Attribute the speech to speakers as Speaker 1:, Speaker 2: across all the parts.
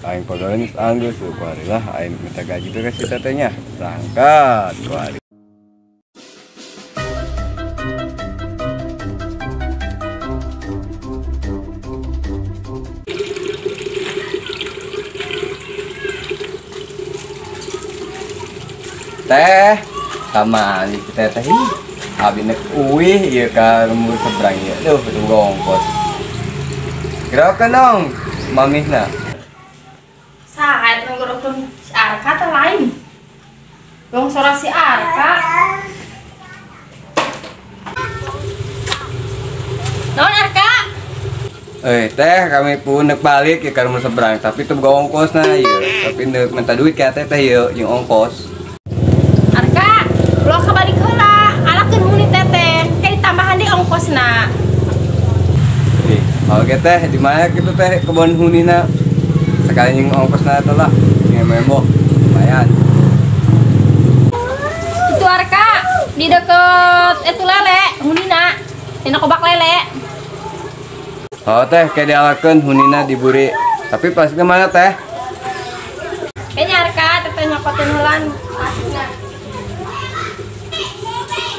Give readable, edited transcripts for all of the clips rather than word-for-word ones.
Speaker 1: Aing pagawean geus anggeus kuari lah aing minta gaji teh ka si tetehnya. Berangkat kuari. Teh, sama si teteh ini. Abi nek uih ieu ka lembur seberang ieu. Duh, betul ongkos. Gerakan dong, mamihna.
Speaker 2: Saha eta ngorokkeun si Arka teh lain. Wong sora si Arka. Naon Arka?
Speaker 1: Teh, kami pun nek balik ya ka lembur seberang, tapi teu boga ongkosna ieu. Tapi nek minta duit ka teteh ieu jeung ongkos.
Speaker 2: Arka, ulah kabalik heula, alakeun huni teteh, kayak ditambahan deui ongkosna.
Speaker 1: Ih, oke teh, di mana kitu teh kebon hunina? Sekali jeung ongkosna eta lah, ngememo, lumayan.
Speaker 2: Itu Arka, di deket itu lele hunina, dina kobak lele.
Speaker 1: Oh teh, kayak dialakeun hunina diburi. Tapi pas ke mana teh?
Speaker 2: Kayaknya Arka, teteh nyokotin heulan plastikna.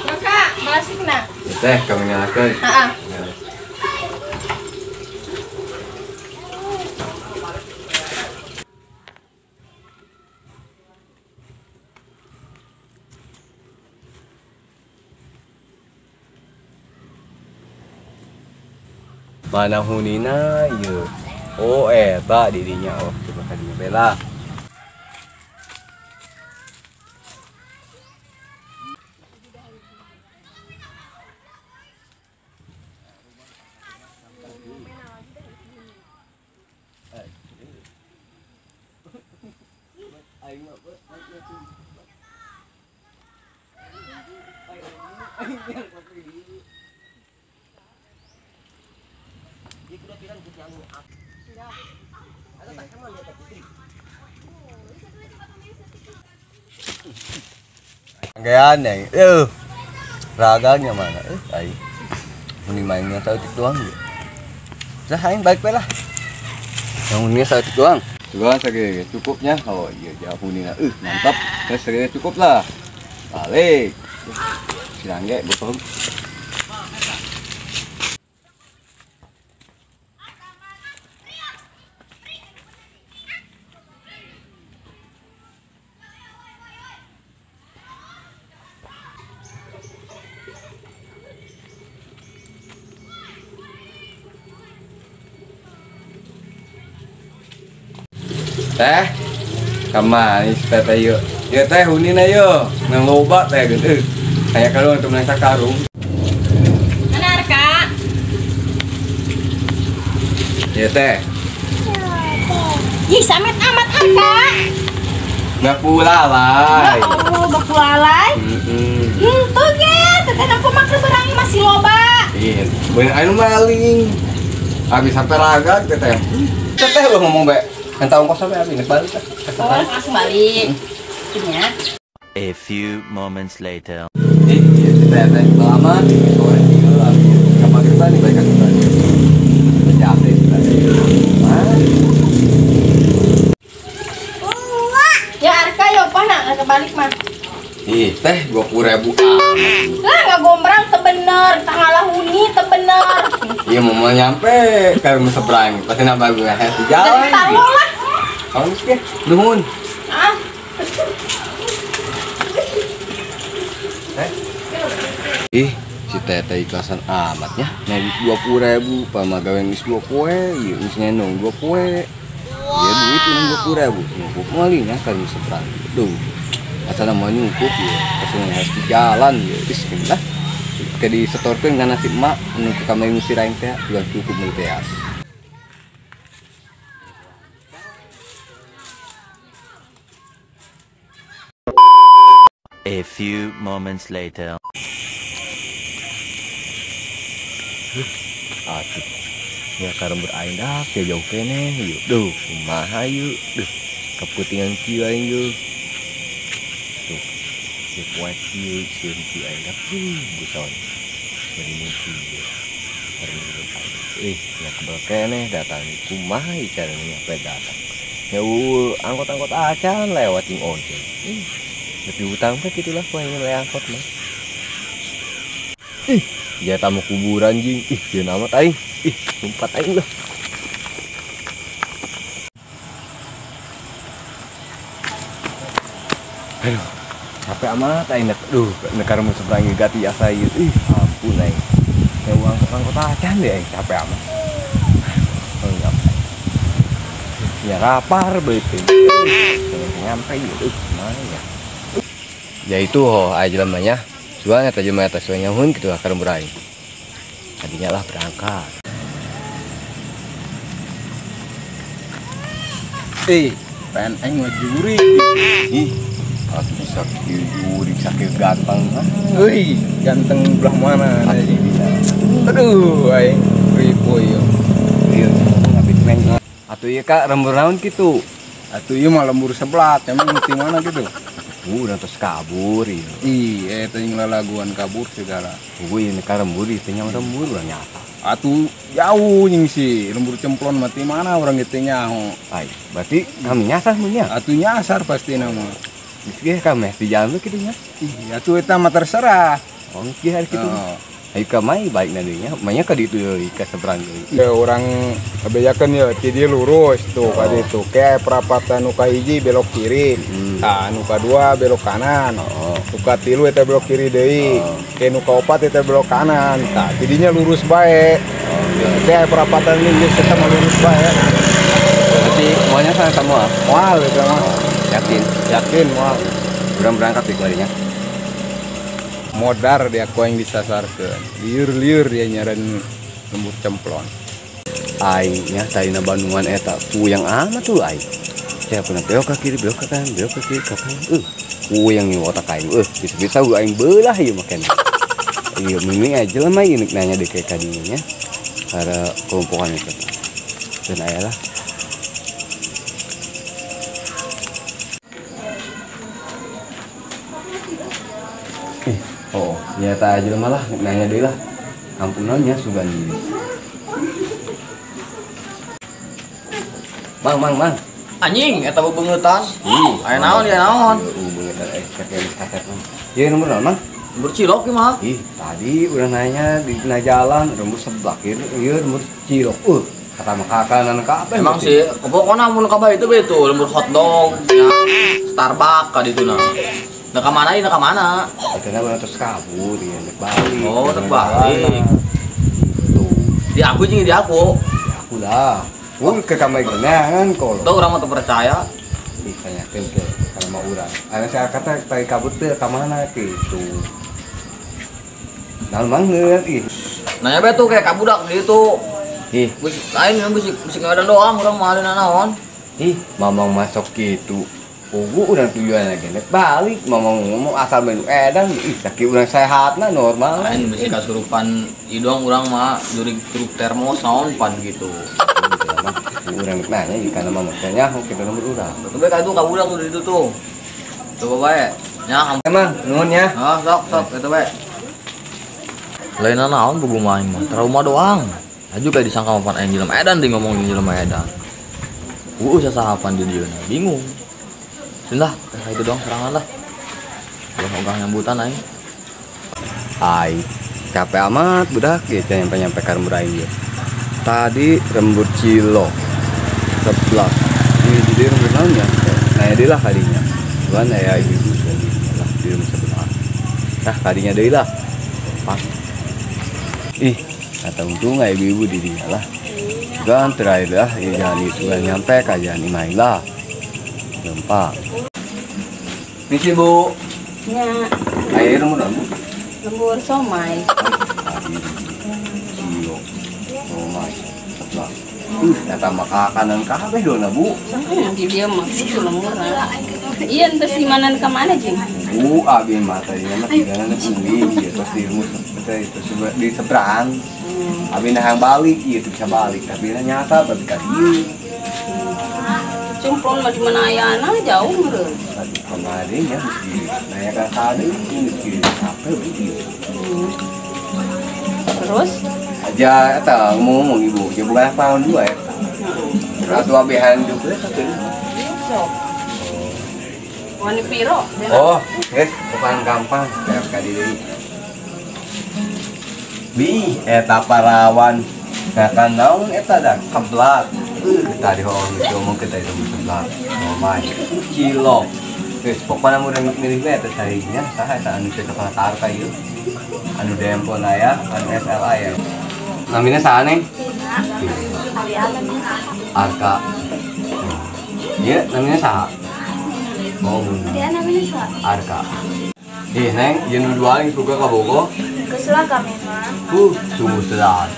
Speaker 2: Maka plastikna.
Speaker 1: Teh, kamu nyalakeun.
Speaker 2: Heeh.
Speaker 1: Mana hunina ieu? Oh eta didinya, oh coba ka dinya bela. Rangkaian yang raganya mana? Aing mending mainnya saeutik doang gitu. Lah aing balik we lah. Yang hunina saeutik doang. Juga segede cukupnya. Oh iya jauh hunina. Mantap. Terus segede cukup lah. Balik. Si Rangge botol. Teh, kamari teteh yuk. Ya teh hunina yuk. Nang loba teh geus. Kayak kalau untuk menang sakarung.
Speaker 2: Mana Arka?
Speaker 1: Ya teh.
Speaker 2: Ih, samet amat Arka.
Speaker 1: Baku lalai.
Speaker 2: Ya Allah, baku lalai. Tuh ge, teteh nempo mah keur berang masih loba.
Speaker 1: Iya, bener anu maling. Habis sampai raga teteh. Teteh lu ngomong bae. Minta ongkos sampai habis balik lah.
Speaker 2: Oh, langsung balik. Ini ya.
Speaker 3: A few moments later.
Speaker 1: Ih, teteh lama sore ieu habis kapan kita nih balik ke tadi. Capek tadi.
Speaker 2: Ya Arka ya opah nak kebalik mah.
Speaker 1: Ih, teh 20.000 amat.
Speaker 2: Lah nggak gombrang teu bener, tanggalah huni teu bener.
Speaker 1: Iya mau nyampe ke rumah seberang, pasti nambah gue di jalan.
Speaker 2: Tahu lah.
Speaker 1: Kamu sih, nuhun.
Speaker 2: Ah.
Speaker 1: Teh. Ih, si teteh ikhlasan amatnya. Naik 20.000, pamagawe geus 2 poe, ieu geus ngendong 2 poe. Iya duit ini 20.000, nyukup malingnya ke rumah seberang. Duh. Asal mau nyukup ya, pasti harus di jalan ya. Bismillah. Kayak disetorkeun kana si emak anu ke kamari ngusir aing teh, juga cukup meuli teas.
Speaker 3: A few moments later.
Speaker 1: Atuh. Ya karembur aing dah ke jauh keneh yeuh. Duh, kumaha yeuh. Duh, kaputingan kieu aing yeuh. Tuh. Ieu poe kieu sieun kieu aing dah. Busaon. Bari mungkin yeuh. Karembur aing. Nya kebel keneh datang kumaha ieu carana nyampe datang. Ya angkot-angkot acan lewat jeung ojek. Ih, lebih utang teh kitulah ku aing le angkot mah. Ih, ya tamu kuburan jing. Ih, sieun amat aing. Ih, lumpat aing lah. Aduh, capek amat aing. Duh, nekar mun seberang gati asa ieu. Ih, ampun aing. Ya angkot-angkot acan deh aing capek amat. Oh, nyampe. Ya rapar beuteung. Nyampe ieu mana ya. Ya itu ho aya jelemanya. Suan eta jelema eta suan nyahun kitu ka lembur aing. Tadinya lah berangkat.
Speaker 4: Pen aing mah jurig.
Speaker 1: Ih, atuh bisa kieu jurig sakieu ganteng.
Speaker 4: Euy, ganteng belah mana? Aduh, aing ribu ieu.
Speaker 1: Ieu ngabit main. Atuh ieu ka lembur naon kitu?
Speaker 4: Atuh ieu mah lembur seblak, emang di mana kitu?
Speaker 1: Udah terus kabur ieu.
Speaker 4: Ih, eta jeung lalaguan kabur segala.
Speaker 1: Euy, ieu ka lembur ieu teh nyaho lembur urang nyata.
Speaker 4: Atuh jauh jeung si lembur cemplon mah ti mana urang ge teh nyaho.
Speaker 1: Ai, berarti kami nyasar mun nya?
Speaker 4: Atuh nyasar pastina mah.
Speaker 1: Geus ge kami di jalan we kitu nya.
Speaker 4: Ih, atuh eta mah terserah.
Speaker 1: Oh, geus hari kitu. Ayo ka mai baik na deui nya, manya ka ditu deui ka seberang deui.
Speaker 4: Ya urang kabejakeun ye ti dieu lurus tuh ka ditu. Ke perapatan nu kahiji belok kiri. Tah nu kadua belok kanan. Nu katilu eta belok kiri deui. Ke nu kaopat eta belok kanan. Tah tidinya lurus bae. Ke perapatan ini geus eta mah lurus bae.
Speaker 1: Berarti moalnya sana semua?
Speaker 4: Moal eta mah.
Speaker 1: Yakin?
Speaker 4: Yakin moal.
Speaker 1: Urang berangkat deui kuarinya.
Speaker 4: Modar dia ku aing disasarkeun. Liur-liur dia nyaran lembur cemplon.
Speaker 1: Aing nya tadina Bandungan eta puyang amat tuh aing. Saya pernah belok ke kiri, belok ke kanan, belok ke kiri, ke kanan. Puyang ieu otak aing. Bisa-bisa aing beulah ieu maken. Ieu miming aja lah mah ieu nanya deui ka dinya nya. Para kelompokan itu. Dan aya lah. Oh, nyata aja malah nanya deui lah. Ampunan nya sugan ieu. Mang, mang, mang.
Speaker 5: Anjing eta bebeungeutan. Aya naon ya naon?
Speaker 1: Heeh, beungeutan kaset mah. Ieu nomor naon, Mang?
Speaker 5: Lembur cilok ieu mah.
Speaker 1: Ih, tadi urang nanya di tengah jalan lembur seblak ieu ieu lembur cilok. Kata mah kakanan kabeh.
Speaker 5: Emang sih, pokokna mun kabeh itu be tuh lembur hotdog, ya, Starbucks ka dituna. Nah ka mana ieu ka mana?
Speaker 1: Eta urang terus kabur ieu nek balik.
Speaker 5: Oh, nek balik.
Speaker 1: Tuh.
Speaker 5: Di aku jeung di aku.
Speaker 1: Di aku lah. Mun ke kamar geunangan kolot.
Speaker 5: Tuh urang mah teu percaya.
Speaker 1: Ih, tanyakeun ke kana urang. Aya saya kata tadi kabur teh ka mana kitu. Naon banget ih.
Speaker 5: Nanya be tuh kayak kabudak di itu.
Speaker 1: Ih,
Speaker 5: geus lain geus geus ngadan doang urang mah alin naon.
Speaker 1: Ih, mamang masuk kitu. Pugu urang tujuan lagi nek balik mamang ngomong asal menu edan ih sakieu urang sehatna normal.
Speaker 5: Lain bisi kasurupan ieu doang urang mah jurig truk termos naon pan gitu.
Speaker 1: Urang nanya ieu kana mah teh nyaho kitu nomor urang.
Speaker 5: Betul bae ka itu kabudak tuh di ditu tuh. Coba bae. Nya
Speaker 1: emang nuhun nya.
Speaker 5: Ah, sok sok eta bae. Lain naon bubu mah aing mah trauma doang. Aju kayak disangka mapan aing jelema edan deui ngomong jeung jelema edan. Heueuh sasahapan di dieu bingung. Sudah, kayak itu doang serangan lah. Belum ogah nyambutan aing.
Speaker 1: Ai, capek amat budak ya nyampe-nyampe ka lembur aing ieu. Tadi lembur cilok seblak. Ini di lembur naon nya? Nanya deui lah kadinya. Cuman aya ibu-ibu lah di lembur sebelah. Nah, kadinya deui lah. Pas. Ih, kata untung aya ibu-ibu di dinya lah. Kan terakhir lah, ya jangan itu nyampe ka jalan imah lah. Lempar. Misi Bu.
Speaker 2: Nya.
Speaker 1: Ayo lembur naon, Bu?
Speaker 2: Lembur somai.
Speaker 1: Cilok. Somai. Seblak. Eta mah kakanan kabeh dona, Bu.
Speaker 2: Di dieu mah kitu lembur. Iya, entos di mana ka mana jeung?
Speaker 1: Bu, abi mah tadinya mah tinggalna bumi, ieu tos di rumah terus di seberang. Abi nah balik, ieu teu bisa balik, tapi na nyata tapi ka dieu.
Speaker 2: Cemplon mah di mana ayana jauh meureun.
Speaker 1: Tadi kemarin ya mesti nanya ka kade mesti capek ieu.
Speaker 2: Terus
Speaker 1: aja eta ngomong ibu, ya bukan tahun dua eta. Atuh abi hayang diuk we satu.
Speaker 2: Sok. Wani piro?
Speaker 1: Oh, geus bukan gampang kayak ka deui. Bi eta parawan. Ngakan naon eta da keblak. Tadi hoong geus ngomong kita itu seblak. Somai. Cilok. Geus pokona mun milih we eta sahinya saha eta anu cocok kana ka ieu. Anu Dempon aya, anu SLA ya. Namina saha Neng? Arka. Iya, namanya saha? Oh,
Speaker 6: dia namanya saha?
Speaker 1: Arka. Ih, Neng, jeung dua aing suka ka Bogor.
Speaker 6: Geus lah kami mah.
Speaker 1: Sungguh sedap.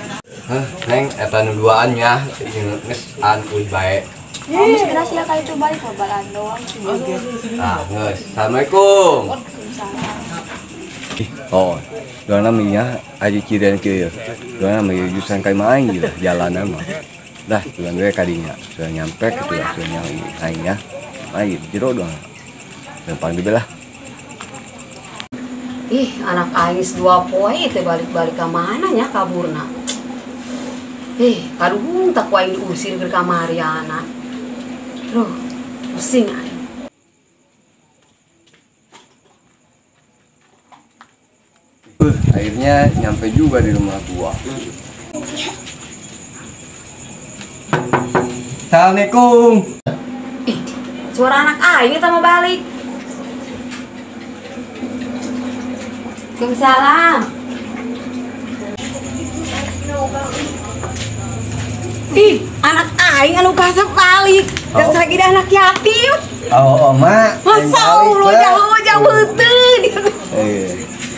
Speaker 1: Heh, Neng, eta nu duaan nya, jeung geus an uih bae.
Speaker 6: Oh, geus geura sia ka itu balik kabaran doang sih.
Speaker 1: Tah, geus. Assalamualaikum.
Speaker 6: Waalaikumsalam.
Speaker 1: Oh, dua namanya aja cirian kieu. Dua namanya jurusan ka imah aing ieu jalanan mah. Dah, tuan we kadinya. Sudah nyampe gitu lah, sudah nyampe aing ya. Aing jero doang. Lempang dibelah.
Speaker 7: Ih, anak aing 2 poe teh balik-balik ka mana nya kaburna. Ih, kaduhung tak ku aing diusir keur ka Mariana. Duh, pusing aing.
Speaker 1: Akhirnya nyampe juga di rumah gua. Assalamualaikum.
Speaker 7: Ih, suara anak aing eta mau balik. Waalaikumsalam. Ih, anak aing anu kasep balik. Dasar lagi anak yatim.
Speaker 1: Oh, Mak.
Speaker 7: Masa Allah jauh-jauh teu.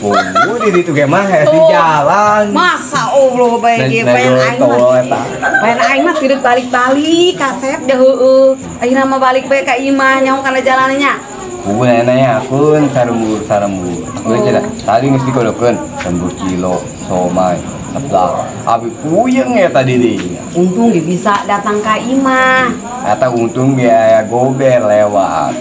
Speaker 1: Oh, di ditu ge mah di jalan.
Speaker 7: Masa Allah bae ge payan aing mah. Payan aing mah tidak balik-balik kasep dah heueuh. Ayeuna mah balik bae ka imah nyaho kana jalannya.
Speaker 1: Ku nanya akun sarembur-sarembur. Geus cenah tadi geus dikodokeun lembur kilo somai seblak. Abi puyeng eta di dinya.
Speaker 7: Untung ge bisa datang ka imah.
Speaker 1: Eta untung ge aya gober lewat.